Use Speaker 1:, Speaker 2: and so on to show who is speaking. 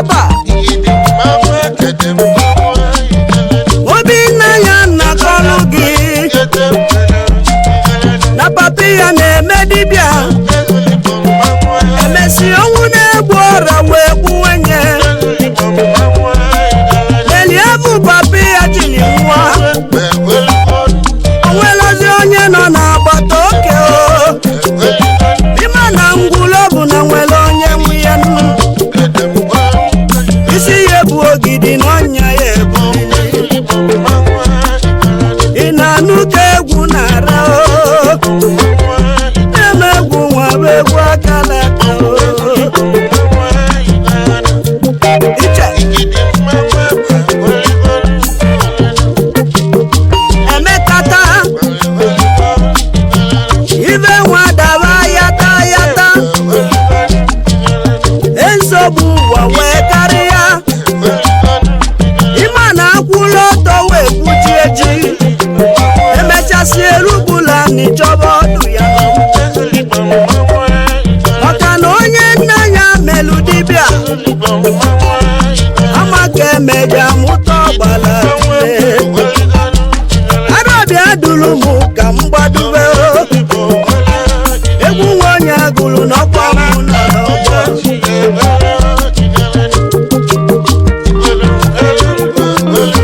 Speaker 1: Aba Obinna ya nakọlụ gị na papi ya na-eme dibịa. Emesi ọnwụ na-egbu ọra wee gbuwe nye eliabụ papi ya jiri nwa. Onwelazi onye nọ n'agbata oke o ịma na ngwụlọ bụ na nwere onye nwe ya nnu isi ya ebu ogidi na ọnya ya ebu. Ị na-anụ ka egwu na-ara o na-eme egwu nwa bụ egwu akala aka o iche. Emekata ibe nwa daba yata yata, nsogbu ụwa wee karịa. Ịma na akwụla ọtọ wee kwuchie ji emechasị erugbula n'ịchọba ọdụ ya, maka na onye nna ya melụ dibịa ama ka emeja mụta ọgbala.